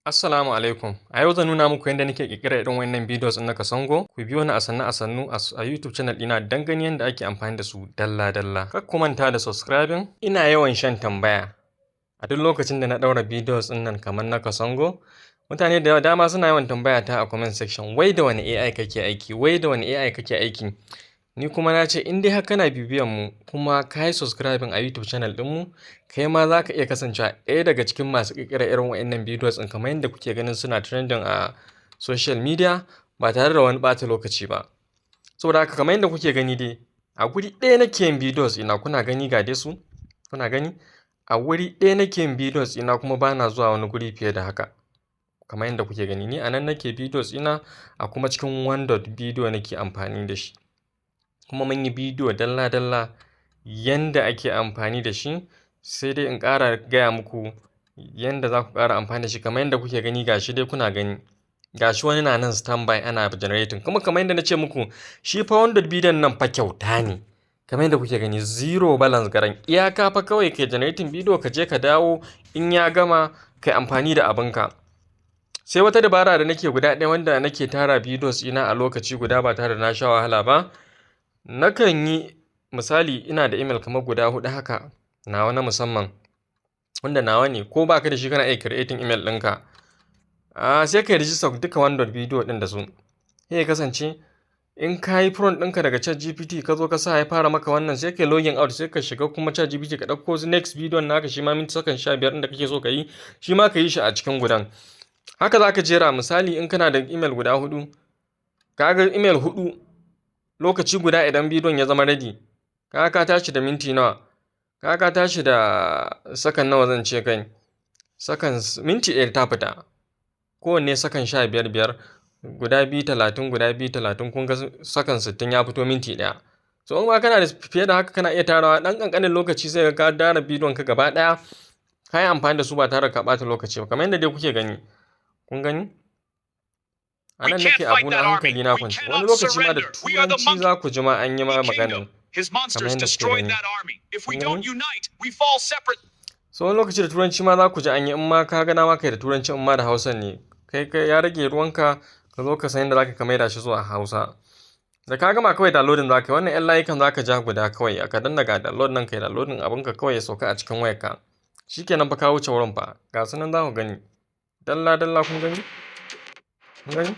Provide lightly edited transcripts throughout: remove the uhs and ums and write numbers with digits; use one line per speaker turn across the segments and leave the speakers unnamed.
Assalamu alaikum. A yau zan nuna muku yadda nake ƙirƙirar irin wannan videos ɗin na Kasongo. Ku biyo ni a sannu a sannu a YouTube channel ɗina don ganin yadda ake amfani da su dalla-dalla. Kar ku manta da subscribing. Ina yawan shan tambaya a duk lokacin da na ɗaura videos ɗin nan kamar na Kasongo. Mutane da dama suna yawan tambaya ta a comment section, wai da wane AI kake aiki? Wai da wane AI kake aiki? Ni kuma na ce in dai har kana bibiyan mu kuma ka yi subscribing a YouTube channel ɗinmu, kai ma za ka iya kasancewa ɗaya daga cikin masu ƙirƙirar irin waɗannan videos ɗin kamar yadda kuke ganin suna trending a social media ba tare da wani ɓata lokaci ba. Saboda haka, kamar yadda kuke gani dai, a guri ɗaya nake yin videos ina. Kuna gani, ga dai su, kuna gani, a wuri ɗaya nake yin videos ina kuma bana zuwa wani guri fiye da haka. Kamar yadda kuke gani, ni a nan nake videos ina, a kuma cikin Wan dot video nake amfani da shi. Kuma mun yi bidiyo dalla-dalla yanda ake amfani da shi, sai dai in ƙara gaya muku yanda za ku ƙara amfani da shi. Kamar yadda kuke gani, ga shi dai kuna gani. Ga shi wani na nan standby ana generating. Kuma kamar yadda na ce muku, shi fa Wan dot video nan fa kyauta ne. Kamar yadda kuke gani, zero balance garan. Iyaka fa kawai kai generating bidiyo, ka je ka dawo, in ya gama kai amfani da abinka. Sai wata dabara da nake guda ɗaya wanda nake tara videos ina a lokaci guda ba tare da na sha wahala ba. Nakan yi misali, ina da email kamar guda huɗu haka, nawa na musamman wanda nawa ne, ko ba ka da shi kana iya creating email ɗinka. Sai ka yi register duka Wan dot video ɗin da su. Sai ya kasance in ka yi prompt ɗinka daga ChatGPT, ka zo ka sa ya fara maka wannan, sai ka yi logging out, sai ka shiga kuma ChatGPT ka ɗauko next video naka, shi ma minti sakan 15 ɗin da kake so ka yi, shi ma ka yi shi a cikin gudan. Haka za ka jera. Misali, in kana da email guda huɗu, ka ga email huɗu lokaci guda, idan bidiyon ya zama ready, kaga ka tashi da minti nawa? Kaga ka tashi da sakan nawa zan ce kai? Sakan minti 1 ta fita. Kowanne sakan 15 biyar, guda biyu 30, guda biyu 30, kun ga sakan 60 ya fito minti 1. So in ma kana da fiye da haka, kana iya tarawa ɗan ƙanƙanin lokaci, sai ka tara bidiyon ka gaba ɗaya, ka yi amfani da su ba tare da ka ɓata lokaci ba, kamar yadda dai kuke gani. Kun gani? A nan nake abu na hankali na kwance. Wani lokaci ma da Turanci za ku ji ma an yi ma maganin. Kamar yadda kuke gani. Kun gani? So wani lokaci da Turanci ma za ku ji an yi, in ma ka ga dama kai da Turanci, in ma da Hausa ne. Kai kai ya rage ruwanka, ka zo ka san yadda za ka maida shi zuwa Hausa. Da ka gama, kawai downloading za ka yi. Wannan 'yan layukan za ka ja guda kawai. Ka danna ga download nan, kai downloading abunka kawai ya sauka a cikin wayarka. Shi kenan fa, ka wuce wurin fa. Ga su nan za ku gani. Dalla dalla, kun gani? Kun gani?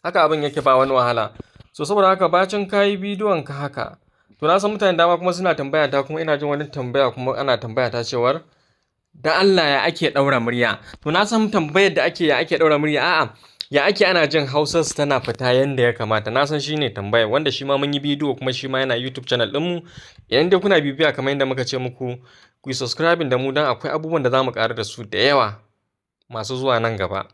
Haka abin yake, ba wani wahala. So saboda haka, bacin ka yi bidiyon ka haka. To, na san mutane dama kuma suna tambaya ta, kuma ina jin wani tambaya kuma ana tambaya ta cewar da Allah ya ake ɗaura murya. To, na san tambayar da ake, ya ake ɗaura murya, a'a, ya ake ana jin Hausar su tana fita yanda ya kamata. Na san shi ne tambayar, wanda shi ma mun yi bidiyo kuma shi ma yana YouTube channel ɗinmu. Idan dai kuna bibiya, kamar yadda muka ce muku, ku yi subscribing da mu don akwai abubuwan da za mu ƙaru da su da yawa masu zuwa nan gaba.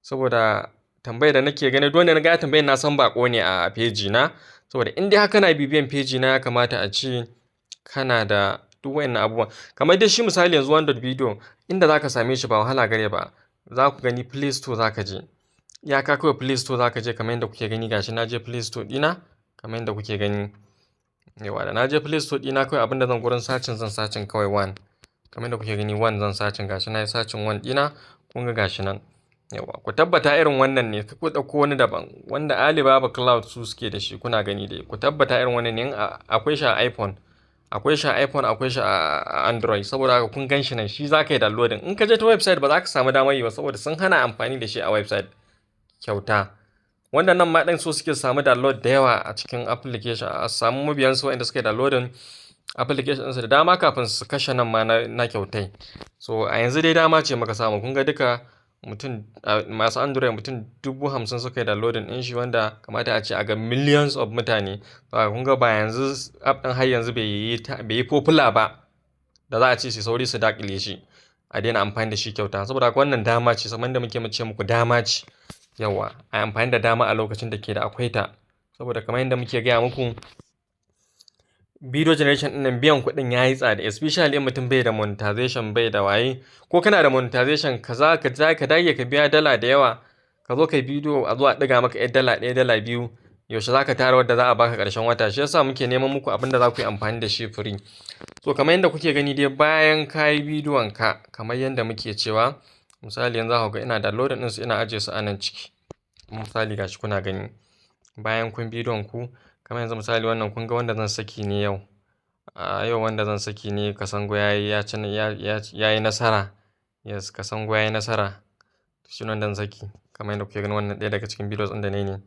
Saboda tambayar da nake gani, duk wanda na ga tambayar, na san baƙo ne a page na. Saboda in dai har kana bibiyan page na, ya kamata a ce kana da duk waɗannan abubuwan. Kamar dai shi misali yanzu Wan dot video, inda za ka same shi ba wahala gare ba. Za ku gani, Play Store za ka je. Iyaka kawai Play Store za ka je, kamar yadda kuke gani, gashi na je Play Store ɗina, kamar yadda kuke gani. Yauwa, da na je Play Store ɗina, kawai abin da zan gurin searching, zan searching kawai Wan. Kamar yadda kuke gani, Wan zan searching, gashi na yi searching Wan ɗina, kun ga gashi nan. Yauwa, ku tabbata irin wannan ne, kar ku ɗauko wani daban wanda Alibaba Cloud su suke da shi. Kuna gani dai. Ku tabbata irin wannan ne, akwai shi a iPhone. Akwai shi a iPhone, akwai shi a Android. Saboda haka, kun gan shi nan, shi za ka yi downloading. In ka je ta website ba za ka samu damar yi ba, saboda sun hana amfani da shi a website kyauta. Wanda nan ma ɗin so suke samu download da yawa a cikin application, a samu mabiyansu waɗanda suka yi downloading application ɗinsu da dama kafin su kashe nan ma na kyautai. So a yanzu dai dama ce muka samu. Kun ga duka mutum masu Android, mutum 50,000 suka yi downloading ɗin shi, wanda kamata a ce a ga millions of mutane. Kun ga ba yanzu app ɗin har yanzu bai yi popular ba da za a ce su sauri su daƙile shi a daina amfani da shi kyauta. Saboda haka, wannan dama ce, kamar yadda muke ce muku, dama ce. Yauwa, a yi amfani da dama a lokacin da ke da akwai ta. Saboda kamar yadda muke gaya muku, video generation ɗin nan biyan kuɗin ya yi tsada, especially in mutum bai da monetization, bai da waye. Ko kana da monetization, ka za ka ka dage ka biya dala da yawa, ka zo ka yi bidiyo, a zo a ɗiga maka yar dala 1, dala 2, yaushe za ka tara wadda za a baka ƙarshen wata? Shi yasa muke neman muku abin da za ku yi amfani da shi free. So kamar yadda kuke gani dai, bayan ka yi bidiyon ka, kamar yadda muke cewa Misali, yanzu za ku ga ina downloading ɗinsu, ina ajiye su a nan ciki. Misali, gashi kuna gani. Bayan kun bidiyon ku, kamar yanzu misali wannan, kun ga wanda zan saki ne yau. A yau wanda zan saki ne, Kasango yayi ya ci ya yi nasara. Yes, Kasango ya yi nasara. Shi ne wanda zan saki. Kamar yadda kuke gani, wannan ɗaya daga cikin videos ɗin da na yi ne.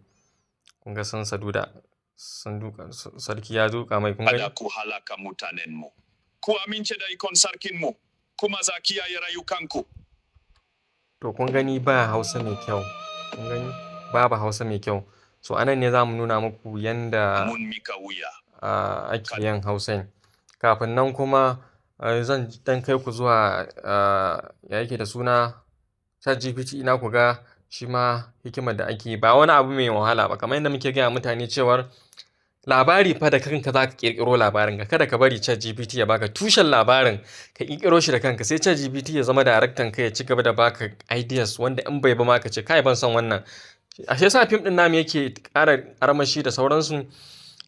Kun ga sun saduda, sun duka, sarki ya duka mai, kun gani?
Kada ku halaka mutanenmu. Ku amince da ikon sarkinmu, kuma za kiyaye rayukanku.
To, kun gani ba Hausa mai kyau. Kun gani? Babu Hausa mai kyau. So anan ne za mu nuna muku yanda
Mun mika wuya.
Ake yin Hausan. Kafin nan kuma zan ɗan kai ku zuwa ya yake da suna, ChatGPT ina ku ga shi ma hikimar da ake yi. Ba wani abu mai wahala ba. Kamar yadda muke gaya mutane cewar labari fa da kanka za ka ƙirƙiro labarin ka. Kada ka bari ChatGPT ya baka tushen labarin, ka ƙirƙiro shi da kanka, sai ChatGPT ya zama daraktan ka, ya ci gaba da baka ideas wanda in bai ba ma ka ce, "Kai, ban son wannan." A shi yasa fim ɗin namu yake ƙara armashi da sauransu.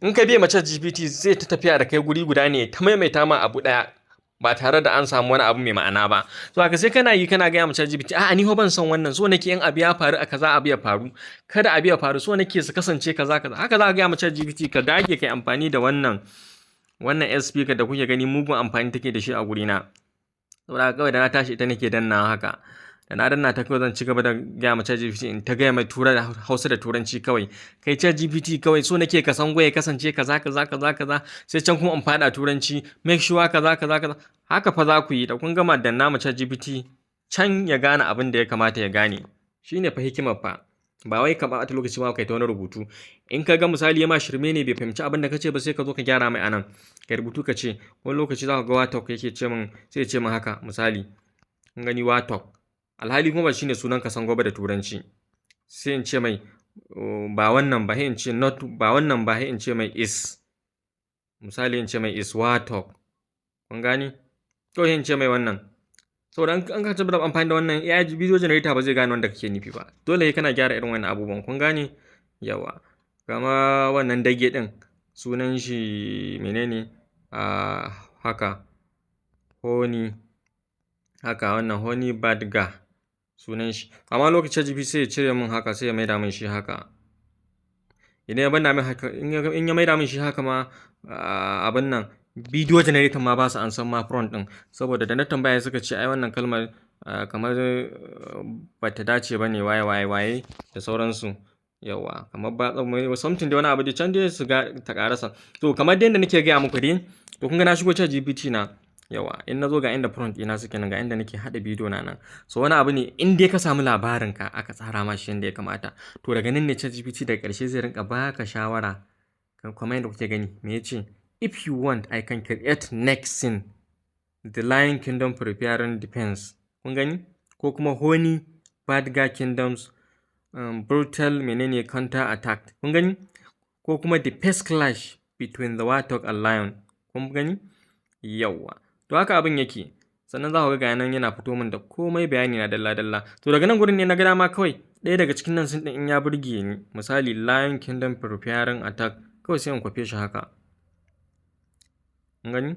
In ka biye ma ChatGPT, zai ta tafiya da kai guri guda ne, ta maimaita ma abu ɗaya ba tare da an samu wani abu mai ma'ana ba. So haka sai kana yi kana gaya ma ChatGPT, "A'a, ni fa ban son wannan, so nake in abu ya faru a kaza abu ya faru. Kada abu ya faru, so nake su kasance kaza kaza." Haka za ka gaya ma ChatGPT, ka dage kai amfani da wannan S speaker da kuke gani, mugun amfani take da shi a gurina. Saboda haka kawai da na tashi ita nake dannawa haka. Da na danna ta kawai, zan ci gaba da gaya ma ChatGPT, in ta gaya mai tura Hausa da Turanci kawai. "Kai ChatGPT, kawai so nake Kasango ya kasance kaza kaza kaza kaza." Sai can kuma in faɗa Turanci, "Make sure kaza kaza kaza." Haka fa za ku yi, da kun gama danna ma ChatGPT can ya gane abin da ya kamata ya gane. Shi ne fa hikimar fa. Ba wai ka ɓata lokaci ma kai ta wani rubutu. In ka ga misali ya ma shirme ne, bai fahimci abin da ka ce ba, sai ka zo ka gyara mai anan. Ka rubutu ka ce, wani lokaci za ka ga Watok yake ce min, sai ya ce min haka misali. Kun gani, Watok. Alhali kuma ba shine sunan Kasango ba da Turanci. Sai in ce mai ba wannan ba, sai in ce not, ba wannan ba, sai in ce mai is. Misali, in ce mai is Watok. Kun gane? To, sai in ce mai wannan. Saboda an ka ci gaba da amfani da wannan AI video generator, ba zai gane wanda kake nufi ba. Dole sai kana gyara irin wannan abubuwan, kun gane? Yawa. Kama wannan dage ɗin, sunan shi menene? Haka. Honey, haka wannan Honey Badger sunan shi. Amma lokacin ChatGPT sai ya cire min haka, sai ya maida min shi haka. Idan ya banna min haka, in ya maida min shi haka ma, abun nan video generator ma ba su ansan ma prompt ɗin. Saboda da na tambaya suka ce ai wannan kalmar kamar ba ta dace ba ne, waye waye waye da sauransu. Yawa, kamar ba something da wani abu dai can dai su ga ta ƙarasa. To, kamar dai yanda nake gaya muku dai, to kun ga na shigo ChatGPT na. Yawa, in na zo ga inda prompt ɗina suke nan, ga inda nake haɗa bidiyo na nan. So wani abu ne, in dai ka samu labarin ka aka tsara ma shi yanda ya kamata. To, daga nan ne ChatGPT daga ƙarshe zai rinƙa baka shawara. Kamar yadda kuke gani, me ya ce? "If you want, I can create next scene. The Lion Kingdom preparing defense." Kun gani? Ko kuma Honey Badger Kingdoms brutal menene counter attack. Kun gani? Ko kuma the first clash between the Warthog and Lion. Kun gani? Yawwa. To, haka abin yake. Sannan za ku ga nan yana fito min da komai, bayani na dalla dalla. To, daga nan gurin ne na ga dama kawai ɗaya daga cikin nan scene ɗin in ya burge ni. Misali, Lion Kingdom preparing attack, kawai sai in kwafe shi haka. Kun gani?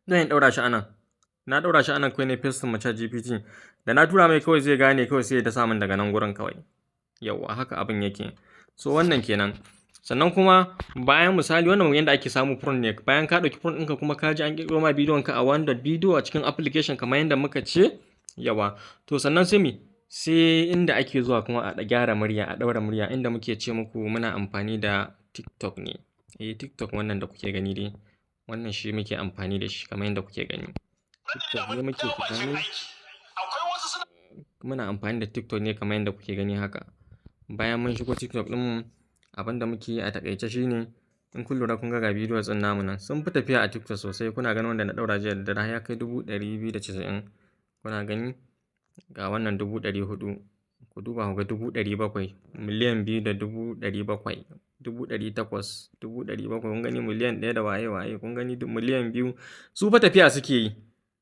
Zan in ɗaura shi anan. Na ɗaura shi anan kawai ne paste ma ChatGPT. Da na tura mai kawai zai gane, kawai sai ya dasa min daga nan gurin kawai. Yawwa, haka abin yake. So wannan kenan. Sannan kuma bayan misali wannan yanda ake samu prompt ne, bayan ka ɗauki prompt ɗinka kuma ka ji an ƙirƙiro ma bidiyon ka a one video a cikin application kamar yadda muka ce, yawa. To, sannan sai me? Sai inda ake zuwa kuma a gyara murya, a ɗaura murya, inda muke ce muku muna amfani da TikTok ne. Eh, TikTok wannan da kuke gani dai, wannan shi muke amfani da shi kamar yadda kuke gani. TikTok ne muke gani. Muna amfani da TikTok ne kamar yadda kuke gani haka. Bayan mun shigo TikTok ɗinmu, abin da muke yi a taƙaice shine, in kun lura kun ga ga videos ɗin namu nan sun fi tafiya a TikTok sosai. Kuna ganin wanda na ɗaura jiya da dare ya kai 290,000. Kuna gani? Ga wannan 400,000. Ku duba ku ga 700,000, 2,700,000, 800,000, 700,000. Kun gani, miliyan 1 da waye waye. Kun gani, miliyan 2. Su fa tafiya suke yi.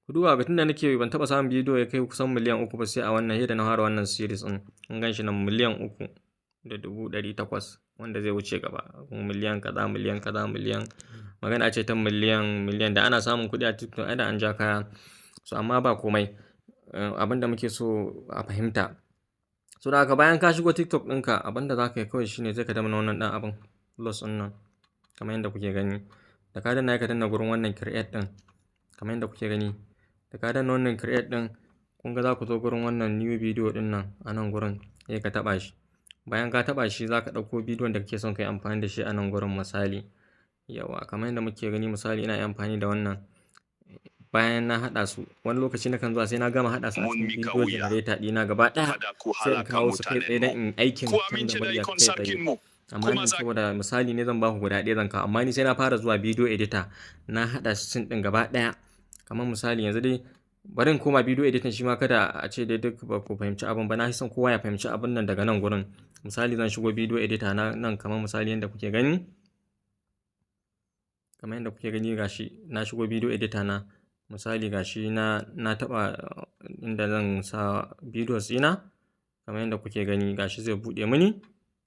Ku duba ga, tunda nake ban taɓa samun bidiyo ya kai kusan miliyan 3 ba sai a wannan yadda na fara wannan series ɗin. Kun gan shi nan, 3,800,000, wanda zai wuce gaba. Miliyan kaza, miliyan kaza, miliyan, magana ce ta miliyan miliyan. Da ana samun kuɗi a TikTok ai da an ja kaya. So amma ba komai. abin da muke so a fahimta. So da haka bayan ka shigo TikTok ɗinka, abin da za ka yi kawai shine sai ka danna wannan ɗan abin plus ɗin nan kamar yadda kuke gani. Da ka danna, ka danna gurin wannan create ɗin kamar yadda kuke gani. Da ka danna wannan create ɗin, kun ga za ku zo gurin wannan new video ɗin nan a nan gurin, sai ka taɓa shi. Bayan ka taɓa shi, za ka ɗauko bidiyon da kake son ka yi amfani da shi a nan gurin misali. Yauwa, kamar yadda muke gani, misali ina amfani da wannan. Bayan na haɗa su, wani lokaci nakan zuwa sai na gama haɗa su a
Mun
cikin
mika
video
wuya.
generator ɗina gaba ɗaya,
Kada ku
sai in
halaka
kawo su kai tsaye don
mutanenmu.
in aikin
Ku
canza
amince da
murya
ikon
kai tsaye.
sarkinmu,
Amma
kuma
ni
za
saboda misali ne zan baku, guda ɗaya zan kawo, amma ni sai na fara zuwa video editor na haɗa scene ɗin gaba ɗaya. Kamar misali yanzu dai bari in koma video editor shi ma, kada a ce dai duk ba ku fahimci abin ba. Na fi son kowa ya fahimci abun nan daga nan gurin. Misali zan shigo video editor na nan, kamar misali yadda kuke gani. Kamar yadda kuke gani, gashi na shigo video editor na. Misali gashi na taɓa inda zan sa videos ɗina. Kamar yadda kuke gani, gashi zai buɗe mini.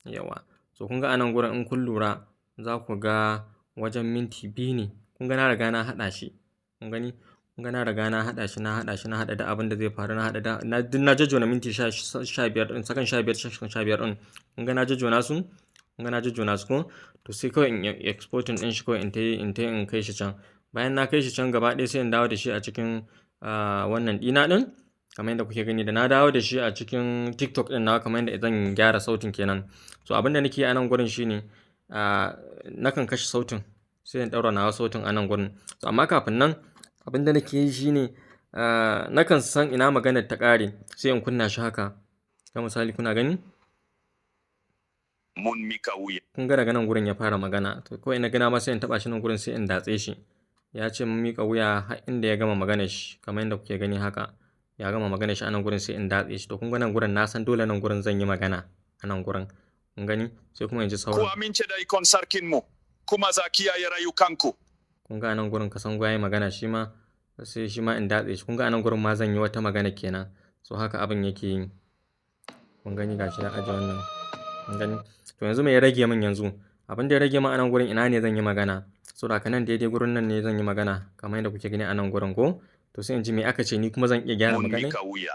Yauwa. So kun ga a nan gurin, in kun lura, za ku ga wajen minti 2 ne. Kun ga na riga na haɗa shi. Kun gani? Kun ga na riga na haɗa shi, na haɗa shi, na haɗa da abin da zai faru, na haɗa da na duk na jajjona minti 15 ɗin, sakan 15, sakan 15 ɗin. Kun ga na jajjona su? Kun ga na jajjona su ko? To sai kawai in exporting ɗin shi kawai, in tayi in kai shi can. Bayan na kai shi can gaba ɗaya, sai in dawo da shi a cikin wannan ɗina ɗin. Kamar yadda kuke gani, da na dawo da shi a cikin TikTok ɗin nawa, kamar yadda zan gyara sautin kenan. So abin da nake yi a nan gurin shine nakan kashe sautin, sai in ɗaura nawa sautin a nan gurin. So amma kafin nan, abin da nake yi shine nakan san ina maganar ta ƙare, sai in kunna shi haka. Ta misali, kuna gani?
Mun mika wuya.
Kun ga daga nan gurin ya fara magana. To kawai na ga dama sai in taɓa shi nan gurin, sai in datse shi. Ya ce mun miƙa wuya har inda ya gama maganar shi, kamar yadda kuke gani haka. Ya gama maganar shi a nan gurin, sai in datse shi. To kun ga nan gurin na san dole nan gurin zan yi magana a nan gurin. Kun gani? Sai kuma in ji
Ku
sauran.
amince da ikon sarkinmu, kuma za kiyaye rayukanku.
Kun ga a nan gurin Kasango ya yi magana shi ma, sai shi ma in datse shi. Kun ga a nan gurin ma zan yi wata magana kenan. So haka abin yake yi. Kun gani, gashi na ajiye wannan. Kun gani? To yanzu me ya rage min yanzu? Abin da ya rage min a nan gurin, ina ne zan yi magana? Saboda haka nan daidai gurin nan ne zan yi magana kamar yadda kuke gani a nan gurin ko? To sai in ji me aka ce, ni kuma zan iya gyara
Mun
maganar.
mika wuya.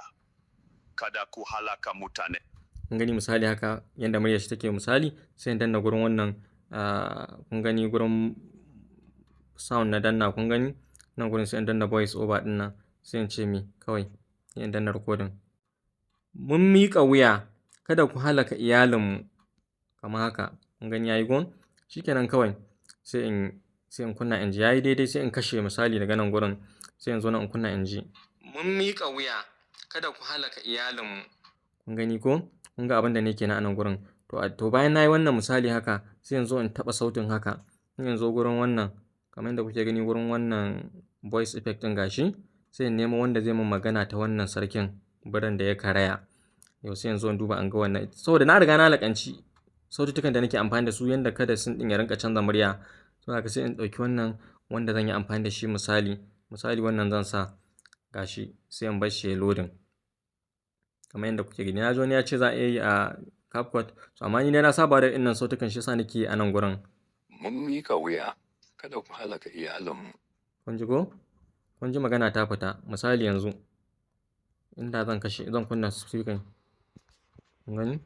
Kada ku halaka mutane.
Kun gani, misali haka yanda muryar shi take, misali sai in danna gurin wannan, kun gani, gurin sound na danna, kun gani nan gurin, sai in danna voice over ɗin nan, sai in ce me kawai, sai in danna recording. Mun miƙa wuya, kada ku halaka iyalinmu, kamar haka. Kun gani yayi gon? Shikenan kawai sai in kunna in ji yayi daidai, sai in kashe. Misali daga nan gurin sai in zo nan in kunna in ji. Mun miƙa wuya, kada ku halaka iyalinmu. Kun gani ko? Kun ga abin da nake na a nan gurin. To bayan na yi wannan misali haka, sai in zo in taɓa sautin haka. Sai in zo gurin wannan, kamar yadda kuke gani, gurin wannan voice effect ɗin, gashi, sai in nemo wanda zai min magana ta wannan sarkin birin da ya karaya. Yau sai in zo in duba in ga wannan, saboda na riga na laƙanci saututtukan da nake amfani da su yanda kada scene ɗin ya rinƙa canza murya. Saboda haka sai in ɗauki wannan wanda zan yi amfani da shi, misali wannan zan sa, gashi, sai in bar shi yayi loading. Kamar yadda kuke gani, na ji wani ya ce za a iya yi a CapCut, so amma ni dai na saba da waɗannan sautukan, shi yasa nake yi a nan gurin.
Mun mika wuya, kada ku halaka iyalinmu.
Kun ji ko? Kun ji magana ta fita. Misali yanzu inda zan kashe, zan kunna speaker. Kun gani?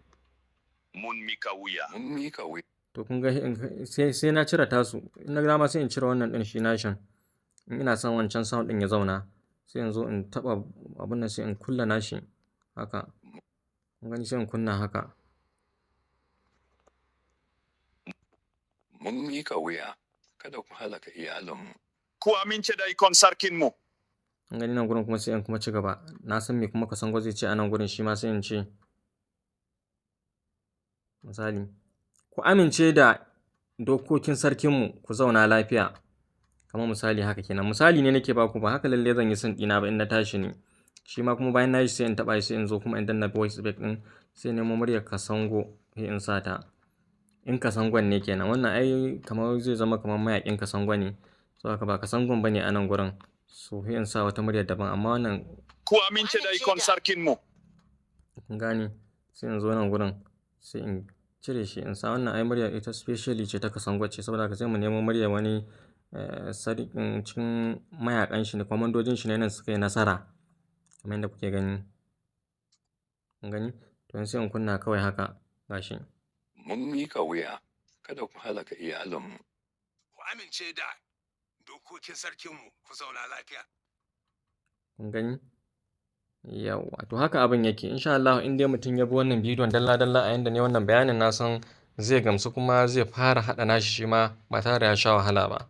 Mun mika wuya.
Mun mika wuya.
To kun ga sai na cire tasu. In na ga dama sai in cire wannan ɗin shi nashin. In ina son wancan sound ɗin ya zauna, sai in zo in taɓa abun nan, sai in kulle nashi haka. Kun gani, sai in kunna haka.
Mun mika wuya, kada ku halaka iyalinmu.
Ku amince da ikon sarkinmu.
Kun gani, nan gurin kuma sai in kuma ci gaba. Na san me kuma Kasango zai ce a nan gurin, shi ma sai in ce misali, ku amince da dokokin sarkinmu, ku zauna lafiya. Kamar misali haka kenan. Misali ne nake baku, ba haka lalle zan yi scene ɗina ba in na tashi ne. Shi ma kuma bayan na yi, sai in taɓa shi, sai in zo kuma in danna voice effect ɗin, sai in nemo muryar Kasango sai in sa ta. In Kasangon ne kenan. Wannan ai kamar zai zama kamar mayaƙin Kasango ne. Saboda haka ba Kasangon ba ne a nan gurin. So sai in sa wata muryar daban, amma wannan
Ku amince da ikon sarkinmu.
Kun gane, sai in zo nan gurin sai in cire shi in sa wannan. Ai muryar ita specially ce ta Kasango ce, saboda haka sai mu nemo muryar wani sarkin cikin mayaƙan shi ne, kwamandojin shi ne nan suka yi nasara. Kamar yadda kuke gani. Kun gani? To yanzu sai in kunna kawai haka, gashi.
Mun miƙa wuya, kada ku halaka iyalanmu.
Ku amince da dokokin sarkinmu, ku zauna lafiya.
Kun gani? Yawwa, to haka abin yake. Insha Allah in dai mutum ya bi wannan bidiyon dalla dalla a yanda ne wannan bayanin, na san zai gamsu kuma zai fara haɗa nashi shi ma ba tare da ya sha wahala ba.